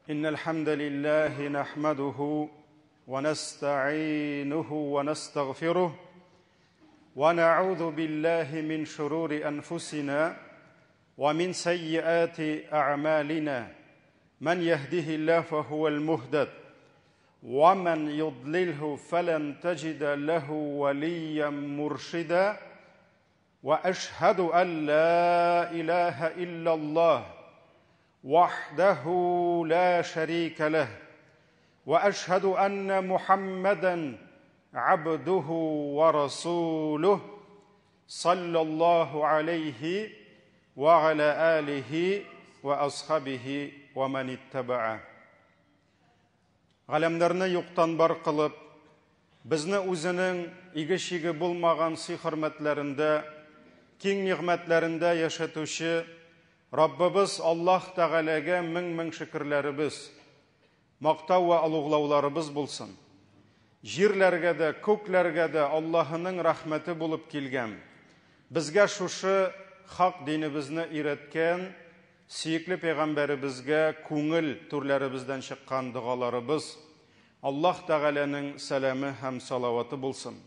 إن الحمد لله نحمده ونستعينه ونستغفره ونعوذ بالله من شرور أنفسنا ومن سيئات أعمالنا من يهده الله فهو المهتد ومن يضلله فلن تجد له وليا مرشدا واشهد ان لا اله الا الله وحده لا شريك له واشهد ان محمدا عبده ورسوله صلى الله عليه وعلى اله واصحابه ومن اتبعه Галәмнәрне юктан бар кылып, безне үзенең иге-чиге булмаган сый-хөрмәтләрендә, киң нигъмәтләрендә яшәтүче Раббыбыз Аллаһ Тәгаләгә мең-мең шөкерләребез, мактау вә олуглауларыбыз булсын. Җирләргә дә, күкләргә дә Аллаһының рәхмәте булып килгән, безгә шушы хак динебезне өйрәткән Сөекле пәйгамбәребезгә күңел түрләребездән чыккан догаларыбыз, Аллаһ Тәгаләнең сәламе һәм салаваты булсын.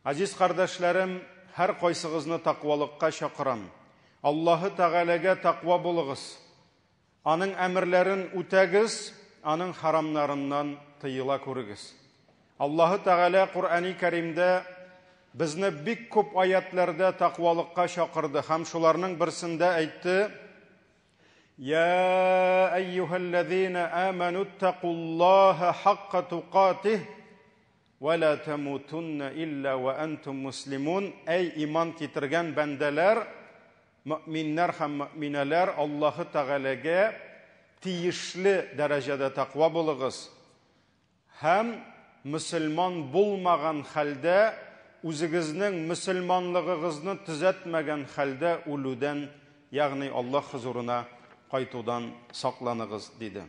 Газиз кардәшләрем, һәркайсыгызны тәкъвалыкка чакырам. Аллаһы Тәгаләгә тәкъва булыгыз. Аның әмерләрен үтәгез, аның харамнарыннан тыела күрегез. Аллаһы Тәгалә Коръәни Кәримдә безне бик күп аятләрдә тәкъвалыкка чакырды һәм шуларның берсендә әйтте: Я әйюһәлләзина аману тәкуллаһа хакка тукатих ва ла тамутунна илля ва антум муслимун. Әй иман китергән бәндәләр, мөэминнәр һәм мөэминәләр, Аллаһы Тәгаләгә тиешле дәрәҗәдә тәкъва булыгыз. Һәм мөселман булмаган хәлдә, үзегезнең мөселманлыгыгызны төзәтмәгән хәлдә үлүдән, ягъни Аллаһ хозурына кайтудан сакланыгыз, диде.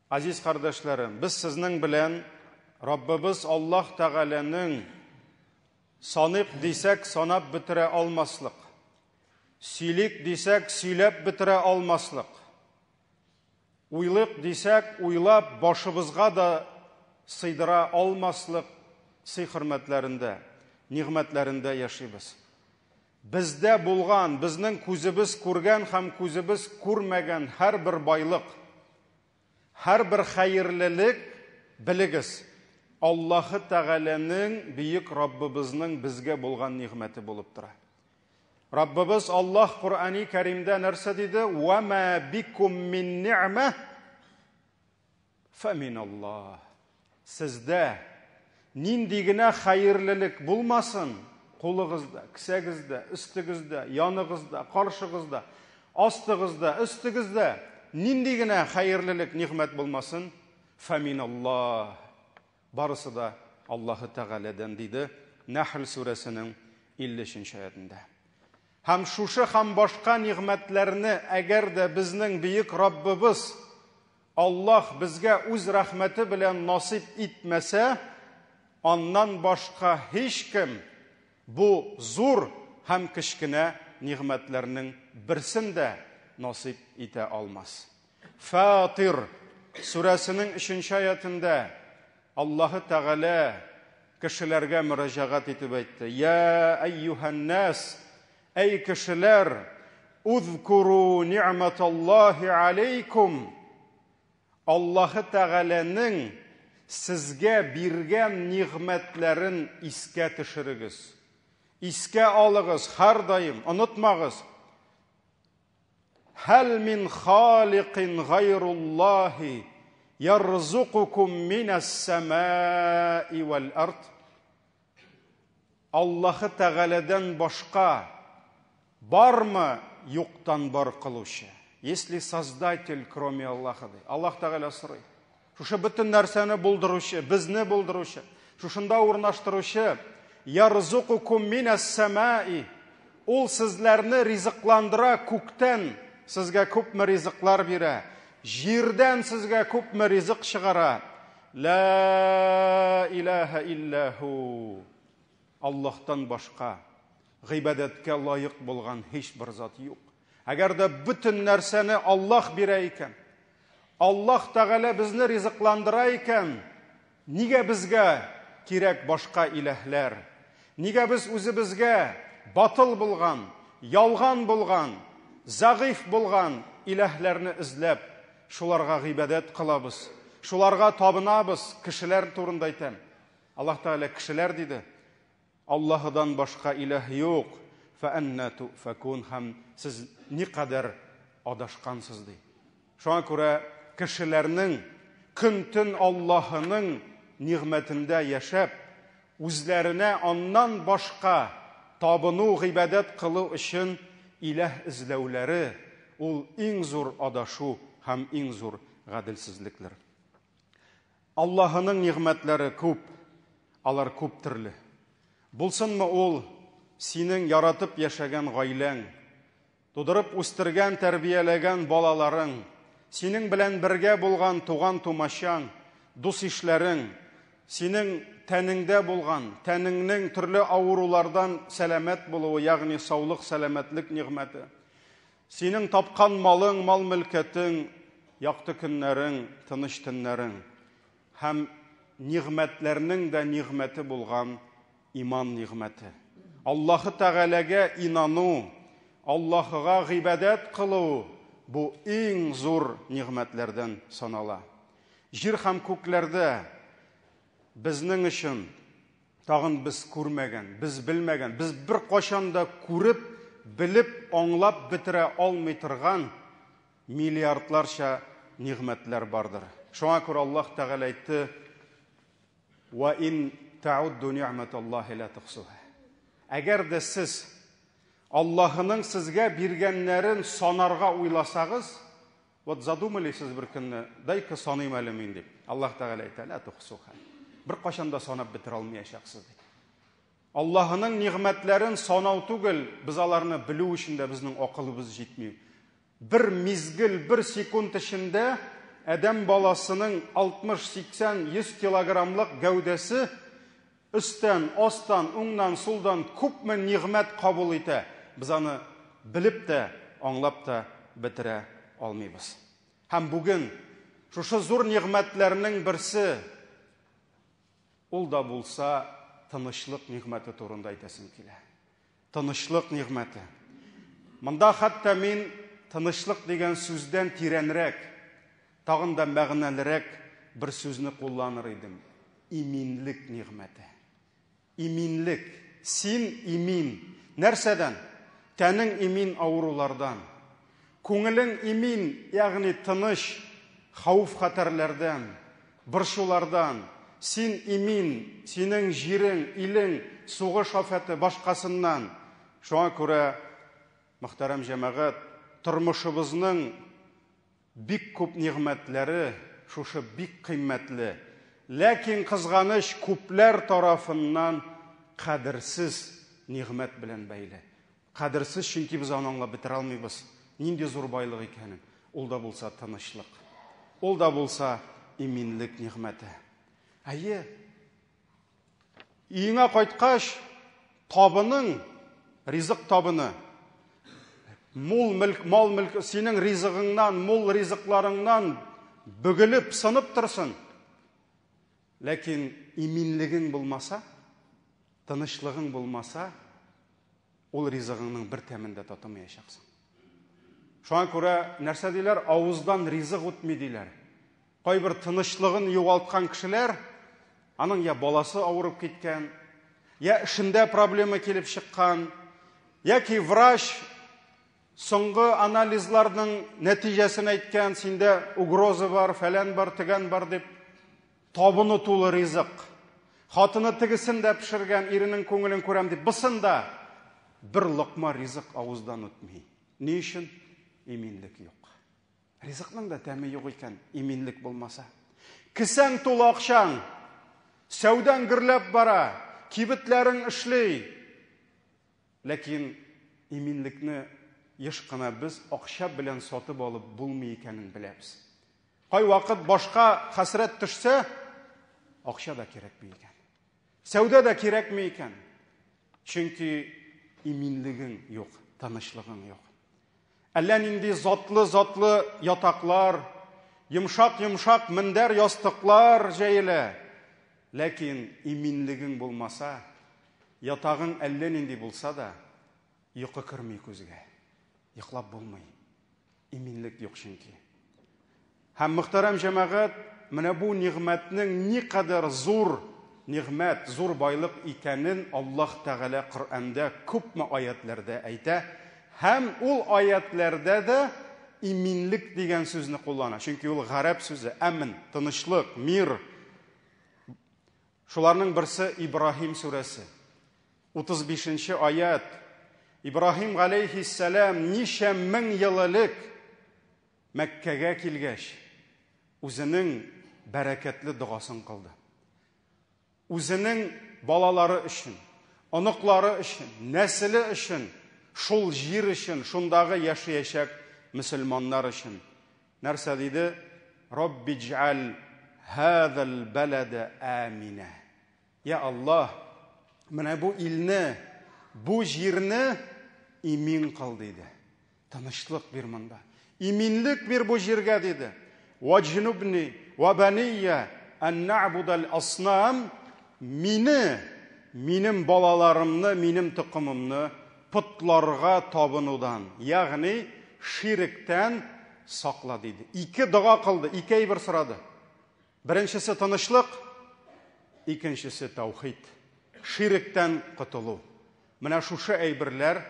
Азиз кардәшләрем, без сезнең белән Раббыбыз Аллаһ Тәгаләнең саныйк дисәк, санап бетерә алмаслык, сөйлик дисәк, сөйләп бетерә алмаслык, Уйлыйк дисәк, уйлап башыбызга да сыйдыра алмаслык сый-хөрмәтләрендә, нигъмәтләрендә яшибез. Бездә булган, безнең күзебез күргән һәм күзебез күрмәгән һәрбер байлык, һәрбер хәерлелек, белегез, Аллаһы Тәгаләнең, бөек Раббыбызның безгә булган нигъмәте булып тора. Раббыбыз Аллаһ Коръәни Кәримдә нәрсә диде? Ва ма бикум мин ни'ма фа мин Аллаһ. Сездә нинди генә хәерлелек булмасын, кулыгызда, кесәгездә, өстегездә, яныгызда, каршыгызда, астыгызда, өстегездә нинди генә хәерлелек, нигъмәт булмасын, фа мин Аллаһ. Барысы да Аллаһы Тәгаләдән, диде Нәхл сүрәсенең 53 нче аятендә. Һәм шушы һәм башка нигъмәтләрне әгәр дә безнең бөек Раббыбыз Аллаһ безгә үз рәхмәте белән насыйп итмәсә, аннан башка һичкем бу зур һәм кечкенә нигъмәтләрнең берсен дә насыйп итә алмас. Фатир сүрәсенең өченче аятендә Аллаһы Тәгалә кешеләргә мөрәҗәгать итеп әйтте. Я әйюһәннәс, әй кешеләр, узкуру ни'маталлаһи алейкум. Аллаһы Тәгаләнең сезгә биргән нигъмәтләрен искә төшерегез. Искә алыгыз һәрдаим, онытмагыз. Хәл мин халикин гайруллаһи ярзукукум минәс сәмаи вәл ард. Аллаһы Тәгаләдән башка бармы юктан бар кылучы? Есть ли создатель, кроме Аллаха? Ди. Аллаһ Тәгалә сорый. Шушы бөтен нәрсәне булдыручы, безне булдыручы, шушында урнаштыручы, ярзукукум минәс сәмаи, ул сезләрне ризыкландыра күктән, сезгә күпме ризыклар бирә, җирдән сезгә күпме ризык чыгара. Ла илаһа илляһу. Аллаһтан башка гыйбадәткә лаек булган һичбер зат юк. Әгәр дә бөтен нәрсәне Аллаһ бирә икән, Аллаһ Тәгалә безне ризыкландыра икән, нигә безгә кирәк башка иләһләр? Нигә без үзебезгә батыл булган, ялган булган, зәгыйфь булган иләһләрне эзләп, шуларга гыйбадәт кылабыз, шуларга табынабыз, кешеләр турында әйтәм. Аллаһ Тәгалә кешеләр диде. Аллаһыдан башка иләһ юк, фәәннә туфәкун һәм сез никадәр адашкансыз ди. Шуңа күрә кешеләрнең көн-төн Аллаһының нигъмәтендә яшәп, үзләренә аннан башка табыну, гыйбадәт кылу өчен иләһ эзләүләре ул иң зур адашу һәм иң зур гаделсезлеклер. Аллаһының нигъмәтләре күп, алар күп төрле. Булсынмы ул синең яратып яшәгән гаиләң, тудырып үстергән, тәрбияләгән балаларың, синең белән бергә булган туган-тумачаң, дус-ишләрең, синең тәнеңдә булган, тәнеңнең төрле авырулардан сәламәт булуы, ягъни саулык-сәламәтлек нигъмәте. Синең тапкан малың, мал-мөлкәтең, якты көннәрең, тыныч төннәрең һәм нигъмәтләрнең дә нигъмәте булган иман нигъмәте. Аллаһы Тәгаләгә инану, Аллаһыга гыйбадәт кылу бу иң зур нигъмәтләрдән санала. Җир һәм күкләрдә безнең өчен Тагын без күрмәгән, без белмәгән, без беркайчан да күреп, белеп, аңлап бетерә алмый торган миллиардларча нигъмәтләр бардыр. Шуңа күрә Аллаһ Тәгалә әйтте: "Ва ин таудду ни'маталлаһи ла тухсуха". Әгәр дә сез Аллаһының сезгә биргәннәрен санарга уйласагыз, Вот задумались сез бер көнне, дай-ка саныйм әле мин дип. Аллаһ Тәгалә әйтә, ла тухсуха. Беркайчан да санап бетерә алмаячаксыз ди. Аллаһының нигъмәтләрен санау түгел, без аларны белү өчен дә безнең акылыбыз җитми. Бер мизгел, бер секунд эчендә адәм баласының 60, 80, 100 килограммлык гәүдәсе Өстән, астан, уңнан, сулдан күпме нигъмәт кабул итә, без аны белеп тә, аңлап та бетерә алмыйбыз. Һәм бүген шушы зур нигъмәтләрнең берсе, ул да булса тынычлык нигъмәте турында әйтәсем килә. Тынычлык нигъмәте. Монда хәтта мин тынычлык дигән сүздән тирәнрәк, тагын да мәгънәлерәк бер сүзне кулланыр идем. Иминлек нигъмәте. Иминлек. Син имин. Нәрсәдән? Тәнең имин авырулардан. Күңелең имин, ягъни тыныч, хәвеф-хәтәрләрдән, борчулардан. Син имин, синең җирең, илең сугыш афәте, башкасыннан. Шуңа күрә, мөхтәрәм җәмәгать, тормышыбызның бик күп нигъмәтләре шушы бик кыйммәтле, ләкин кызганыч, күпләр тарафыннан кадерсез нигъмәт белән бәйле. Кадерсез, чөнки без аны аңлап бетерә алмыйбыз, нинди зур байлык икәнен. Ул да булса тынычлык. Ул да булса иминлек нигъмәте. Әйе. Өеңә кайткач, табының, ризык табыны, мул мөлк, мал мөлк, синең ризыгыңнан, мул ризыкларыңнан бөгелеп, сынып торсын. Ләкин иминлегең булмаса, тынычлыгың булмаса, ул ризыгыңның бер тәмен дә татымаячаксың. Шуңа күрә нәрсә диләр? Авыздан ризык үтми диләр. Кайбер тынычлыгын югалткан кешеләр, аның я баласы авырып киткән, я эшендә проблема килеп чыккан, яки врач соңгы анализларның нәтиҗәсен әйткән, синдә угроза бар, фәлән бар, тегән бар дип, табыны тулы ризык. Хатыны тегесен дә пешергән, иренең күңелен күрәм дип, бысын да бер локма ризык авыздан үтми. Ни өчен? Иминлек юк. Ризыкның да тәме юк икән, иминлек булмаса. Кесәң тулы акчаң, сәүдәң гөрләп бара, кибетләрең эшли. Ләкин иминлекне еш кына без акча белән сатып алып булмый икәнен беләбез. Кайвакыт башка хәсрәт төшсә, акча да кирәкми икән. Сәүдә дә кирәкми икән. Чөнки иминлегең юк, тынычлыгың юк. Әллә нинди затлы-затлы ятаклар, Йомшак-йомшак мендәр ястыклар җәелә. Ләкин иминлегең булмаса, ятагың әллә нинди булса да, йокы керми күзгә. Йоклап булмый. Иминлек юк чөнки. Һәм мөхтәрәм җәмәгать, менә бу нигъмәтнең никадәр зур нигъмәт, зур байлык икәнен Аллаһ Тәгалә Коръәндә күпме аятләрдә әйтә. Һәм ул аятләрдә дә иминлек дигән сүзне куллана. Чөнки ул гарәп сүзе, әмн, тынычлык, мир. Шуларның берсе Ибраһим сүрәсе. 35 нче аят. Ибраһим галәйһиссәлам ничә мең ел элек Мәккәгә килгәч, үзенең бәрәкәтле догасын кылды. Үзенең балалары өчен, оныклары өчен, нәселе өчен, шул җир өчен, шундагы яшәячәк мөселманнар өчен. Нәрсә диде? Робби джал хазал балада амина. Я Аллаһ, менә бу илне, бу җирне имин кыл, диде. Тынычлык бир монда. Иминлек бир бу җиргә, диде. Ваҗнубни ва бания ан нa'будал аснам. Мине, минем балаларымны, минем токымымны потларга табынудан, ягъни ширектән сакла, диде. Ике дога кылды, ике әйбер сорады. Беренчесе тынычлык, икенчесе таухид. Ширектән котылу. Менә шушы әйберләр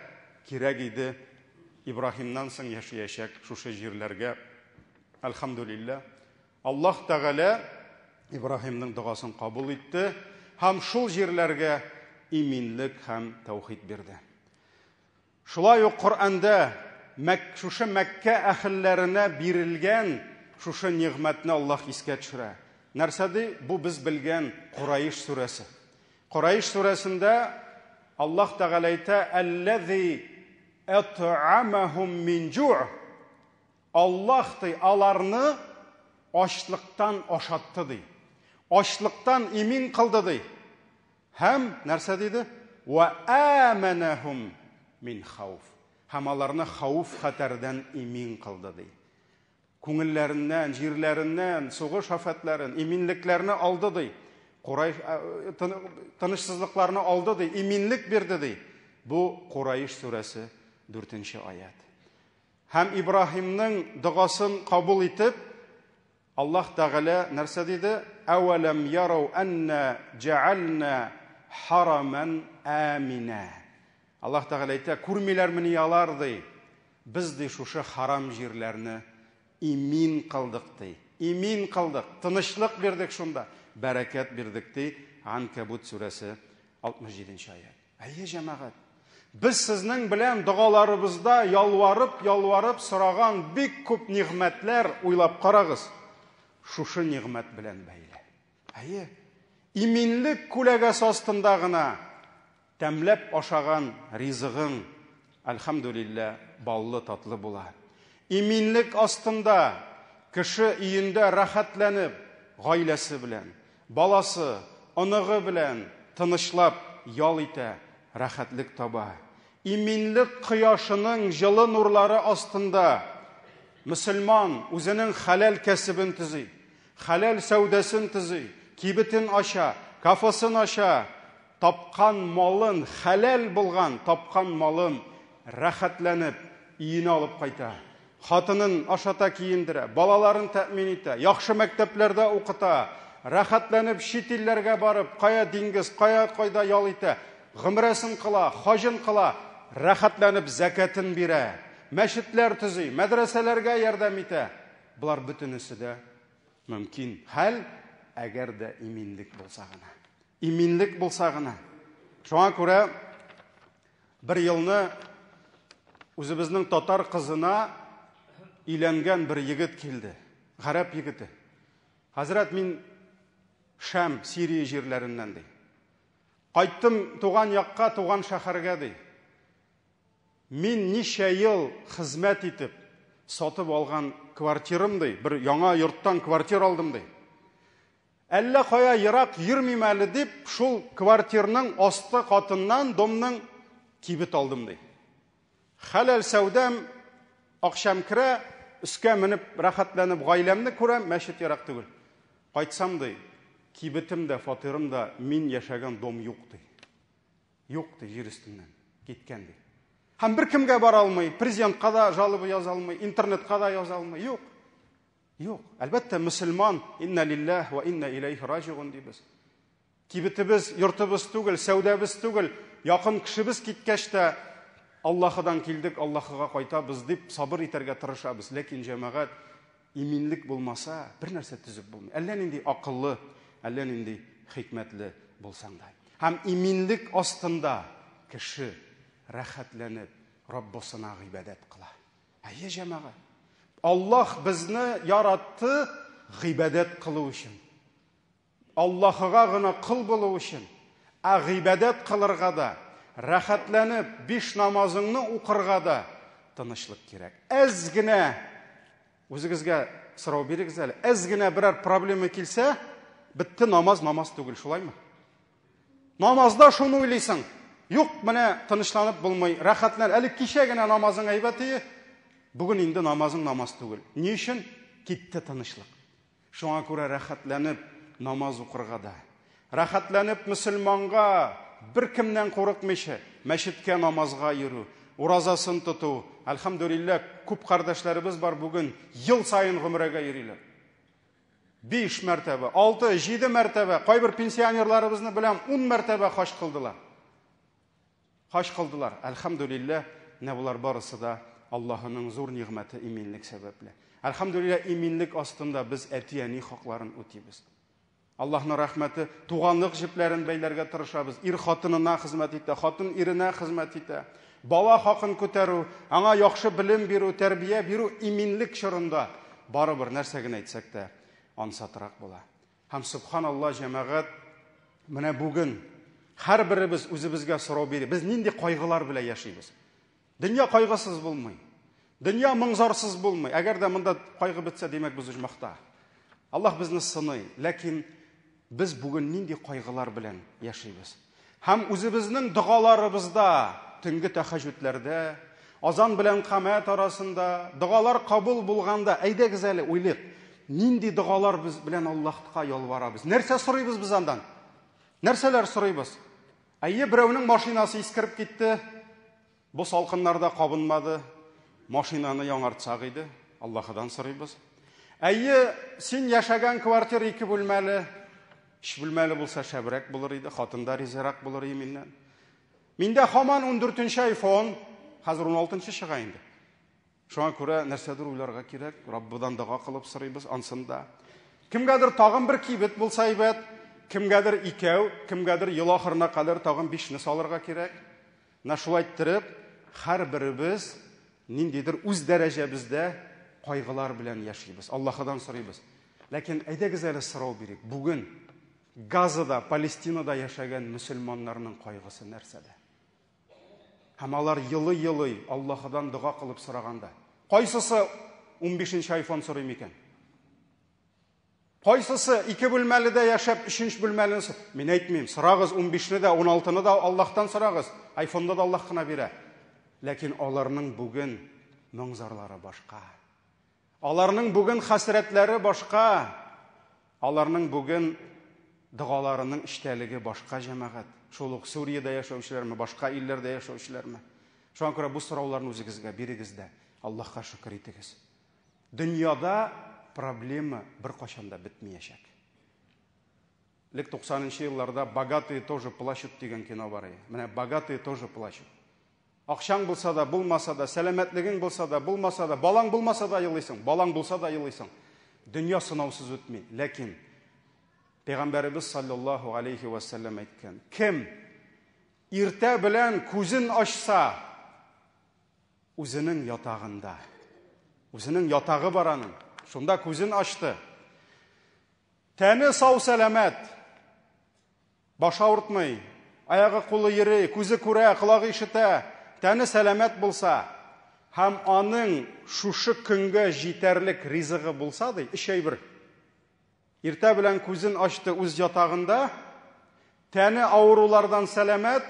кирәк иде Ибраһимнан соң яшәячәк шушы җирләргә. Әлхәмдүлилләһ. Аллаһ Тәгалә Ибраһимның догасын кабул итте һәм шул җирләргә иминлек һәм таухид бирде. Шулай ук Коръәндә шушы Мәккә әһелләренә бирелгән шушы нигъмәтне Аллаһ искә төшерә. Нәрсә ди? Бу без белгән Кураиш сүрәсе. Кураиш сүрәсендә Аллаһ Тәгалә әйтә: "Әлләзи ат'амахум мин җу'". Аллаһ ди, аларны ачлыктан ашатты ди. Ачлыктан имин кылды ди. Һәм нәрсә диде? Ва аманахум мин хауф. Һәм аларны хауф хәтәрдән имин кылды ди. Күңелләреннән, җирләреннән сугыш афәтләрен, иминлекләрне алды ди. Курайш тынычсызлыкларны алды ди, иминлек бирде ди. Бу Курайш сүрәсе 4 аят. Һәм Ибраһимның догасын кабул итеп, Аллаһ Тәгалә нәрсә диде? Әвәләм ярау әннә җәгальнә хараман амина. Аллаһ Тәгалә әйтә, күрмиләрмени алар ди? Без ди шушы харам җирләрне имин кылдык ди. Имин кылдык, тынычлык бирдек шунда, бәрәкәт бирдек ди. Анкабут сүрәсе 67 нче аят. Әйе, җәмәгать. Без сезнең белән догаларыбызда ялварып-ялварып сораган бик күп нигъмәтләр, уйлап карагыз, шушы нигъмәт белән бәйле. Әйе, иминлек күләгәсе астында гына тәмләп ашаган ризыгың, әлхәмдүлилләһ, баллы татлы була. Иминлек астында кеше өендә рәхәтләнеп, гаиләсе белән, Баласы, оныгы белән тынычлап ял итә, рәхәтлек таба. Иминлек кояшының җылы нурлары астында мөселман үзенең хәләл кәсебен төзи, хәләл сәүдәсен төзи, кибетен ача, кафесын ача, тапкан малын, хәләл булган тапкан малын рәхәтләнеп өенә алып кайта. Хатынын ашата, киендерә, балаларын тәэмин итә, яхшы мәктәпләрдә укыта, рәхәтләнеп чит илләргә барып, кая диңгез, кая кайда ял итә, гомрәсен кыла, хаҗын кыла, рәхәтләнеп зәкәтен бирә, мәчетләр төзи, мәдрәсәләргә ярдәм итә. Болар бөтенесе дә мөмкин хәл, әгәр дә иминлек булса гына. Иминлек булса гына. Шуңа күрә бер елны үзебезнең татар кызына өйләнгән бер егет килде. Гарәп егете. Хәзрәт, мин Шам, Сирия җирләреннән ди. Кайттым туган якка, туган шәһәргә ди. Мин ничә ел хезмәт итеп сатып алган квартирым ди, бер яңа йорттан квартир алдым ди. Әллә кая ерак йөрмим әле дип, шул квартирның асты катыннан домның кибет алдым ди. Хәләл сәүдәм, акчам керә, өскә менеп, рәхәтләнеп гаиләмне күрәм, мәчет ерак түгел. Кайтсам ди, кибетем дә, фатирым да, мин яшәгән дом юк ди. Юк ди, җир өстеннән киткән ди. Һәм беркемгә бара алмый, президентка да жалоба яза алмый, интернетка да яза алмый. Юк. Юк. Әлбәттә, мөселман инна лиллаһ ва инна иләйһи раҗигун дибез. Кибетебез, йортыбыз түгел, сәүдәбез түгел, якын кешебез киткәч тә Аллаһыдан килдек, Аллаһыга кайтабыз дип сабыр итәргә тырышабыз. Ләкин җәмәгать иминлек булмаса, бер нәрсә төзеп булмый. Әллә нинди акыллы, әллә нинди хикмәтле булсаң да. Һәм иминлек астында кеше рәхәтләнеп Раббысына гыйбадәт кыла. Әйе, җәмәгать. Аллаһ безне яратты гыйбадәт кылу өчен. Аллаһыга гына кол булу өчен, ә гыйбадәт кылырга да, рәхәтләнеп биш намазыңны укырга да тынычлык кирәк. Әз генә үзегезгә сорау бирегез әле. Әз генә берәр проблема килсә, бетте намаз, намаз түгел, шулаймы? Намазда шуны уйлыйсың. Юк, менә тынычланып булмый, рәхәтлән. Әле кичә генә намазың әйбәт ие, бүген инде намазың намаз түгел. Ни өчен? Китте тынычлык. Шуңа күрә рәхәтләнеп намаз укырга да, рәхәтләнеп мөселманга беркемнән курыкмыйча мәчеткә намазга йөрү, уразасын тоту. Әлхәмдүлилләһ, күп кардәшләребез бар бүген ел саен гомрәгә йөриләр. 5 мәртәбә, 6, 7 мәртәбә, кайбер пенсионерларыбызны беләм, 10 мәртәбә хаҗ кылдылар. Хаҗ кылдылар. Әлхәмдүлилләһ, менә болар барысы да Аллаһының зур нигъмәте иминлек сәбәпле. Әлхәмдүлилләһ, иминлек астында без әти-әни хакларын үтибез. Аллаһның рәхмәте, туганлык җепләрен бәйләргә тырышабыз. Ир хатынына хезмәт итә, хатын иренә хезмәт итә. Бала хакын күтәрү, аңа яхшы белем бирү, тәрбия бирү иминлек чорында барыбер нәрсә генә әйтсәк тә ансатрак була. Һәм субханалла, җәмәгать, менә бүген һәрберебез үзебезгә сорау бирик. Без нинди кайгылар белән яшибез? Дөнья кайгысыз булмый. Дөнья моңзарсыз булмый. Әгәр дә монда кайгы бетсә, димәк без оҗмахта. Аллаһ безне сыный, ләкин без бүген нинди кайгылар белән яшибез? Һәм үзебезнең догаларыбызда, төнге тәхәҗүдләрдә, азан белән камәт арасында, догалар кабул булганда, әйдәгез әле уйлыйк, нинди догалар без белән Аллаһка ялварабыз? Нәрсә сорыйбыз без андан? Нәрсәләр сорыйбыз? Әйе, берәүнең машинасы искереп китте, бу салкыннарда кабынмады, машинаны яңартсак иде, Аллаһыдан сорыйбыз. Әйе, син яшәгән квартира ике бүлмәле, өч бүлмәле булса шәбрәк булыр иде, хатын да ризарак булыр иде миннән. Миндә һаман 14-нче iPhone, хәзер 16-нчы чыга инде. Шуңа күрә нәрсәдер уйларга кирәк, Раббыдан дога кылып сорыйбыз ансын да. Кемгәдер тагын бер кибет булса әйбәт, кемгәдер икәү, кемгәдер ел ахырына кадәр тагын бишне салырга кирәк. Менә шулай иттереп, һәрберебез ниндидер үз дәрәҗәбездә кайгылар белән яшибез. Аллаһыдан сорыйбыз. Ләкин әйдәгез әле сорау бирик. Бүген Газада, Палестинада яшәгән мөселманнарның кайгысы нәрсәдә? Һәм алар елый-елый Аллаһыдан дога кылып сораганда, кайсысы 15 айфон сорый микән? Кайсысы ике бүлмәледә яшәп, өченче бүлмәлене Мин әйтмим, сорагыз 15-не дә, 16-ны да Аллаһтан сорагыз. Айфонны да Аллаһ кына бирә. Ләкин аларның бүген моң-зарлары башка. Аларның бүген хәсрәтләре башка. Аларның бүген догаларының эчтәлеге башка җәмәгать. Шул ук Сүриядә яшәүчеләрме, башка илләрдә яшәүчеләрме? Шуңа күрә бу сорауларны үзегезгә бирегез дә, Аллаһка шөкер итегез. Дөньяда проблема беркайчан да бетмәячәк. Элек 90 елларда «Богатые тоже плачут» дигән кино бар иде. Менә «Богатые тоже плачут». Акчаң булса да, булмаса да, сәламәтлегең булса да, булмаса да, балаң булмаса да елыйсың, балаң булса да елыйсың. Дөнья сынаусыз үтми. Ләкин Пәйгамбәребез саллаллаһу алейхи ва саллям әйткән, кем иртә белән күзен ачса, үзенең ятагында. Үзенең ятагы бар аның. Шунда күзен ачты. Тәне сау сәламәт. Баш авыртмый, аягы кулы йөри, күзе күрә, колагы ишетә. Тәне сәламәт булса һәм аның шушы көнгә җитәрлек ризыгы булса, ди, өч әйбер. Иртә белән күзен ачты үз ятагында, тәне авырулардан сәламәт,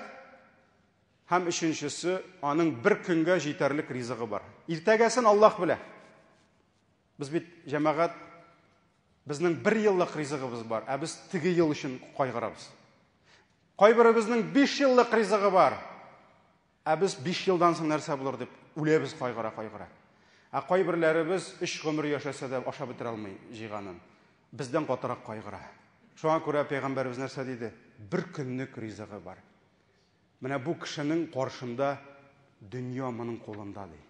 һәм өченчесе, аның бер көнгә җитәрлек ризыгы бар. Иртәгәсен Аллаһ белә. Без бит, җәмәгать, безнең бер еллык ризыгыбыз бар, ә без теге ел өчен кайгырабыз. Кайберебезнең 5 еллык ризыгы бар, ә без 5 елдан соң нәрсә булыр дип үләбез кайгыра-кайгыра. Ә кайберләребез өч гомер яшәсә дә ашап бетерә алмый җыйганын. Бездән катырак кайгыра. Шуңа күрә пәйгамбәребез нәрсә диде? Бер көнлек ризыгы бар. Менә бу кешенең каршында дөнья моның кулында ди.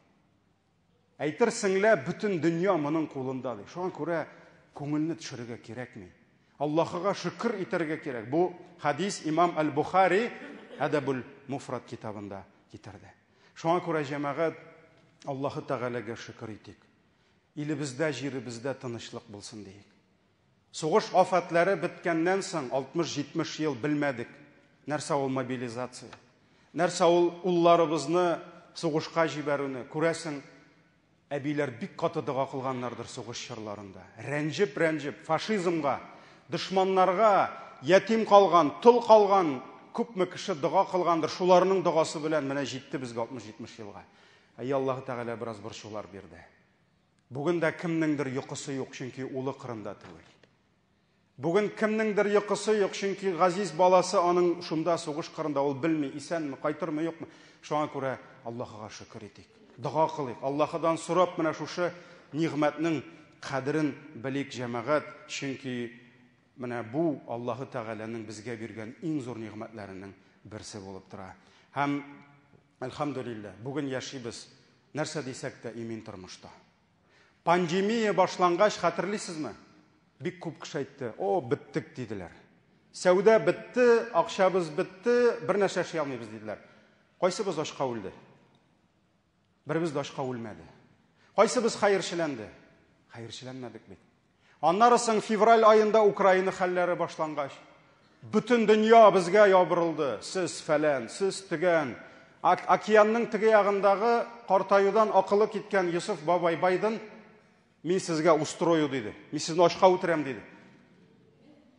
Әйтерсең лә, бөтен дөнья моның кулында ди. Шуңа күрә күңелне төшерергә кирәкми. Аллаһыга шөкер итәргә кирәк. Бу хадис имам Әл-Бухари Әдәбул Муфрад китабында китерде. Шуңа күрә җәмәгать Аллаһы Тәгаләгә шөкер итик. Илебездә, җиребездә тынычлык булсын диек. Сугыш афәтләре беткәннән соң 60-70 ел белмәдек, нәрсә ул мобилизация. Нәрсә ул улларыбызны сугышка җибәрүне. Күрәсең, әбиләр бик каты дога кылганнардыр сугыш чорларында. Рәнҗеп-рәнҗеп, фашизмга, дошманнарга ятим калган, тол калган күпме кеше дога кылгандыр, шуларның догасы белән менә җитте безгә 60-70 елга. Әй Аллаһы Тәгалә бераз борчулар бирде. Бүген дә кемнеңдер йокысы юк, чөнки улы кырында түгел. Бүген кемнеңдер йокысы юк, чөнки газиз баласы аның шунда сугыш кырында, ул белми, исәнме, кайтырмы, юкмы. Шуңа күрә Аллаһыга шөкер итик. Дога кылыйк. Аллаһыдан сорап менә шушы нигъмәтнең кадерен белик, җәмәгать, чөнки менә бу Аллаһы Тәгаләнең безгә биргән иң зур нигъмәтләренең берсе булып тора. Һәм әлхәмдүлилләһ, бүген яшибез, нәрсә дисәк тә, имин тормышта. Пандемия башлангач, хәтерлисезме? Бик күп кеше әйтте, о, беттек, диделәр. Сәүдә бетте, акчабыз бетте, бер нәрсә эшли алмыйбыз, диделәр. Кайсыбыз ачка үлде? Беребез дә ачка үлмәде. Кайсыбыз хәерчеләнде? Хәерчеләнмәдек бит. Аннары соң февраль аенда Украина хәлләре башлангач, бөтен дөнья безгә ябырылды. Сез фәлән, сез төгән. Океанның теге ягындагы картаюдан акылы киткән Йосыф бабай Байден, мин сезгә устрою, диде. Мин сезне ачка үтерәм, диде.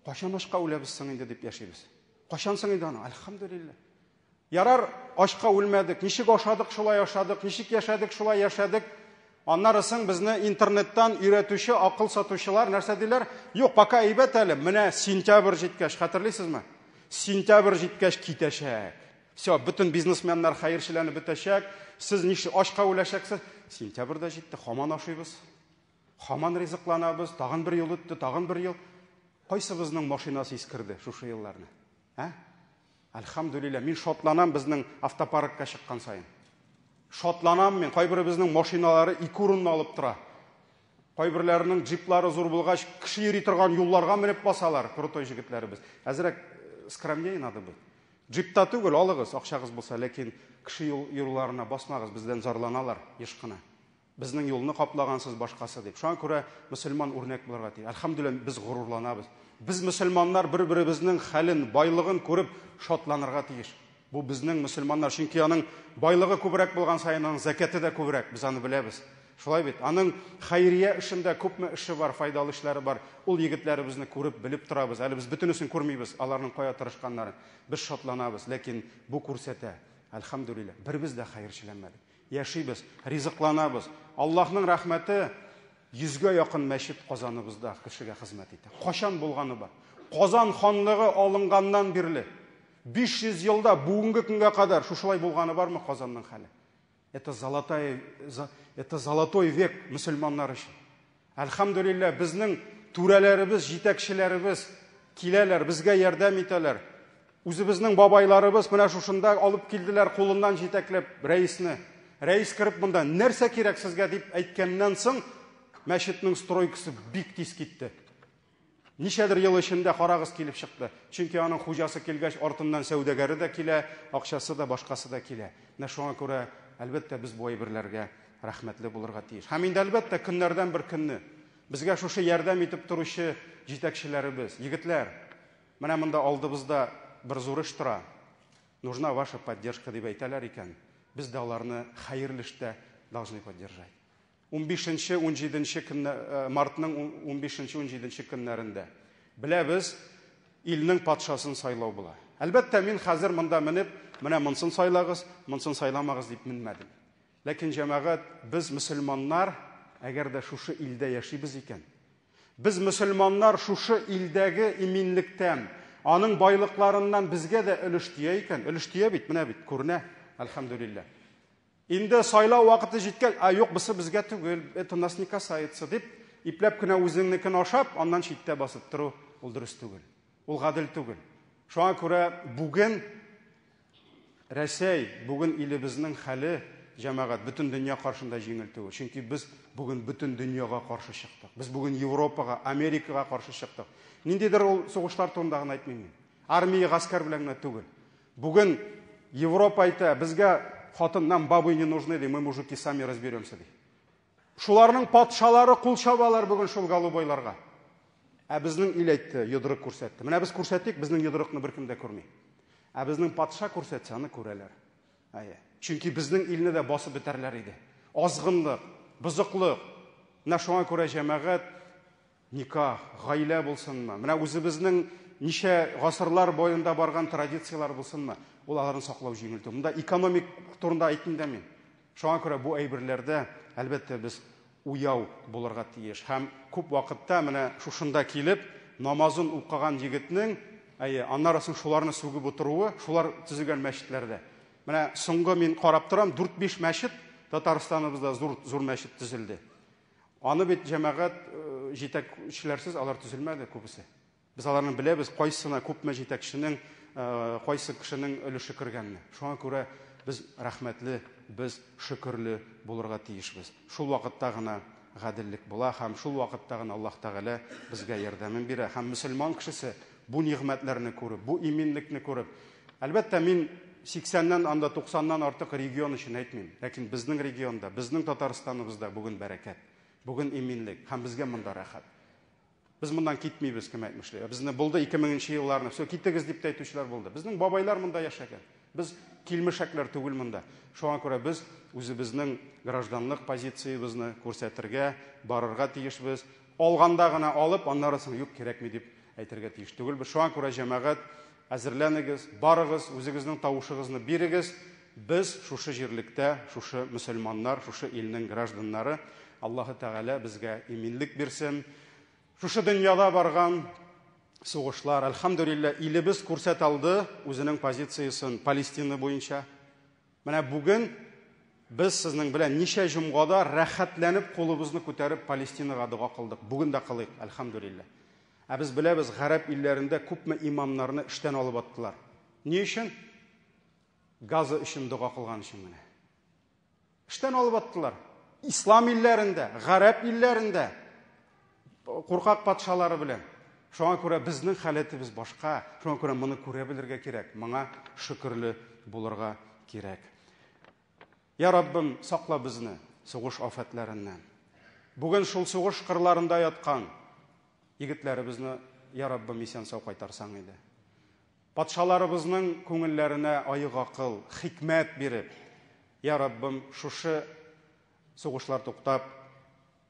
Кайчан ачка үләбез соң инде дип яшибез. Кайчан соң инде аны? Әлхәмдүлилләһ. Ярар, ачка үлмәдек. Ничек ашадык, шулай ашадык. Ничек яшәдек, шулай яшәдек. Аннары соң безне интернеттан өйрәтүче акыл сатучылар нәрсә диләр? Юк, пока әйбәт әле. Менә сентябрь җиткәч, хәтерлисезме? Сентябрь җиткәч китәчәк. Все, бөтен бизнесменнар хәерчеләнеп бетәчәк. Сез ничек ачка үләчәксез? Сентябрь дә җитте, һаман ашыйбыз. Һаман ризыкланабыз. Тагын бер ел үтте, тагын бер ел. Кайсыбызның машинасы искерде шушы елларны? Ә? Әлхәмдүлилләһ, мин шатланам безнең автопаркка чыккан саен. Шатланам мин, кайберебезнең машиналары ике урынны алып тора. Кайберләренең джиплары зур булгач, кеше йөри торган юлларга менеп басалар, крутой җегетләребез. Әзрәк скромнее надо быть. Джипта түгел, алыгыз, акчагыз булса, ләкин кеше юлларына басмагыз, бездән зарланалар еш кына. Безнең юлны каплагансыз башкасы дип. Шуңа күрә мөселман үрнәк булырга тиеш. Әлхәмдүлилләһ, без горурланабыз. Без мөселманнар бер-беребезнең хәлен, байлыгын күреп шатланырга тиеш. Бу безнең мөселманнар, чөнки аның байлыгы күбрәк булган саен аның зәкяте дә күбрәк, без аны беләбез. Шулай бит? Аның хәйрия эшендә күпме эше бар, файдалы эшләре бар. Ул егетләребезне күреп, белеп торабыз. Әле без бөтенесен күрмибез, аларның кая тырышканнарын. Без шатланабыз, ләкин бу күрсәтә, әлхәмдүлилләһ, беребез дә хәерчеләнмәдек. Яшибез, ризыкланабыз. Аллаһның рәхмәте йөзгә якын мәчет Казаныбызда кешегә хезмәт итә. Кайчан булганы бар? Казан ханлыгы алынганнан бирле 500 елда бүгенге көнгә кадәр шушылай булганы бармы Казанның хәле? Это золотая, это золотой век мөселманнар өчен. Әлхәмдүлилләһ, безнең түрәләребез, җитәкчеләребез киләләр, безгә ярдәм итәләр. Үзебезнең бабайларыбыз менә шушында алып килделәр кулыннан җитәкләп рәисне. Рәис кереп монда нәрсә кирәк сезгә дип әйткәннән соң мәчетнең стройкасы бик тиз китте. Ничәдер ел эчендә карагыз килеп чыкты. Чөнки аның хуҗасы килгәч, артыннан сәүдәгәре дә килә, акчасы да, башкасы да килә. Менә шуңа күрә, әлбәттә, без бу әйберләргә рәхмәтле булырга тиеш. Һәм инде, әлбәттә, көннәрдән бер көнне безгә шушы ярдәм итеп торучы җитәкчеләребез, егетләр, менә монда алдыбызда бер зур эш тора. Нужна ваша поддержка дип әйтәләр икән, без дә аларны хәерле эштә должны поддержать. Унбишенче, унҗиденче көннә, мартның унбишенче, унҗиденче көннәрендә. Беләбез, илнең патшасын сайлау була. Әлбәттә, мин хәзер монда менеп, менә монсын сайлагыз, монсын сайламагыз дип менмәдем. Ләкин, җәмәгать, без мөселманнар, Әгәр дә шушы илдә яшибез икән, без мөселманнар шушы илдәге иминлектән, аның байлыкларыннан безгә дә өлеш тия икән, өлеш тия бит, менә бит, күренә, әлхәмдүлилләһ. Инде сайлау вакыты җиткән, а юк, бусы безгә түгел, это нас не касается, дип, ипләп кенә үзеңнекен ашап, аннан читтә басып тору, ул дөрес түгел. Ул гадел түгел. Шуңа күрә бүген Рәсәй, бүген илебезнең хәле, җәмәгать, бөтен дөнья каршында җиңел түгел. Чөнки без бүген бөтен дөньяга каршы чыктык. Без бүген Европага, Америкага каршы чыктык. Ниндидер ул сугышлар турында гына әйтмим мин. Армия, гаскәр белән генә түгел. Бүген Европа әйтә, безгә хатын, нам бабы не нужны, ди, мы мужики сами разберемся, ди. Шуларның патшалары кул чабалар бүген шул голубойларга. Ә безнең ил әйтте, йодрык күрсәтте. Менә без күрсәтик, безнең йодрыкны беркем дә күрми. Ә безнең патша күрсәтсә, аны күрәләр. Әйе. Чөнки безнең илне дә басып бетәрләр иде. Азгынлык, бозыклык. Менә шуңа күрә җәмәгать никах, гаилә булсынмы, менә үзебезнең ничә гасырлар буенда барган традицияләр булсынмы, ул аларны саклау җиңел түгел. Монда экономик турында әйтмим дә мин. Шуңа күрә бу әйберләрдә, әлбәттә, без уяу булырга тиеш. Һәм күп вакытта менә шушында килеп, намазын укыган егетнең, әйе, аннары соң шуларны сүгеп утыруы, шулар төзегән мәчетләрдә. Менә соңгы мин карап торам, 4-5 мәчет Татарстаныбызда зур, зур мәчет төзелде. Аны бит җәмәгать җитәкчеләрсез алар төзелмәде күбесе. Без аларны беләбез, кайсына күпме җитәкченең, кайсы кешенең өлеше кергәнне. Шуңа күрә без рәхмәтле, без шөкерле булырга тиешбез. Шул вакытта гына гаделлек була һәм шул вакытта гына Аллаһ Тәгалә безгә ярдәмен бирә һәм мөселман кешесе бу нигъмәтләрне күреп, бу иминлекне күреп, әлбәттә, мин 80-нән анда 90-нан артык регион өчен әйтмим, ләкин безнең регионда, безнең Татарстаныбызда бүген бәрәкәт, бүген иминлек һәм безгә монда рәхәт. Без моннан китмибез, кем әйтмешли. Безне булды 2000 елларны, все, китегез дип тә әйтүчеләр булды. Безнең бабайлар монда яшәгән. Без килмешәкләр түгел монда. Шуңа күрә без үзебезнең гражданлык позициябезне күрсәтергә, барырга тиешбез. Алганда гына алып, аннары соң юк, кирәкми дип әйтергә тиеш түгелбез. Шуңа күрә җәмәгать, әзерләнегез, барыгыз, үзегезнең тавышыгызны бирегез. Без шушы җирлектә, шушы мөселманнар, шушы илнең гражданнары. Аллаһы Тәгалә безгә иминлек бирсен. Шушы дөньяда барган сугышлар, әлхәмдүлилләһ, илебез күрсәтә алды үзенең позициясен Палестина буенча. Менә бүген без сезнең белән ничә җомгада рәхәтләнеп кулыбызны күтәреп Палестинага дога кылдык. Бүген дә кылыйк, әлхәмдүлилләһ. Ә без беләбез, гарәп илләрендә күпме имамнарны эштән алып аттылар. Ни өчен? Газа өчен дога кылган өчен генә. Эштән алып аттылар. Ислам илләрендә, гарәп илләрендә куркак патшалары белән. Шуңа күрә безнең халәтебез башка. Шуңа күрә моны күрә белергә кирәк. Моңа шөкерле булырга кирәк. Я Раббым, сакла безне сугыш афәтләреннән. Бүген шул сугыш кырларында яткан егетләребезне, я Раббым, исән-сау кайтарсаң иде. Патшаларыбызның күңелләренә аек акыл, хикмәт биреп, я Раббым, шушы сугышлар туктап,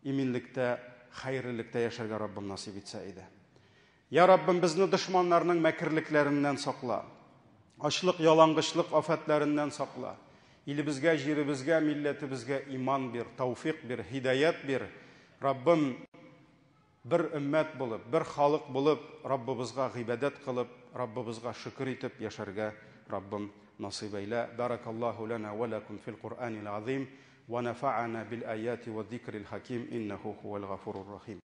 иминлектә, хәерлелектә яшәргә Раббым насыйп итсә иде. Я Раббым, безне дошманнарның мәкерлекләреннән сакла. Ачлык, ялангычлык афәтләреннән сакла. Илебезгә, җиребезгә, милләтебезгә иман бир, тауфик бир, һидаят бир. Раббым, бер өммәт булып, бер халык булып, Раббыбызга гыйбадәт кылып, Раббыбызга шөкер итеп яшәргә Раббым насыйп әйлә. Баракаллаһу лана ва лакум фил Куръанил азим ва нафа'ана бил аяти ва зикрил хаким иннаху хувал гафурур рахим.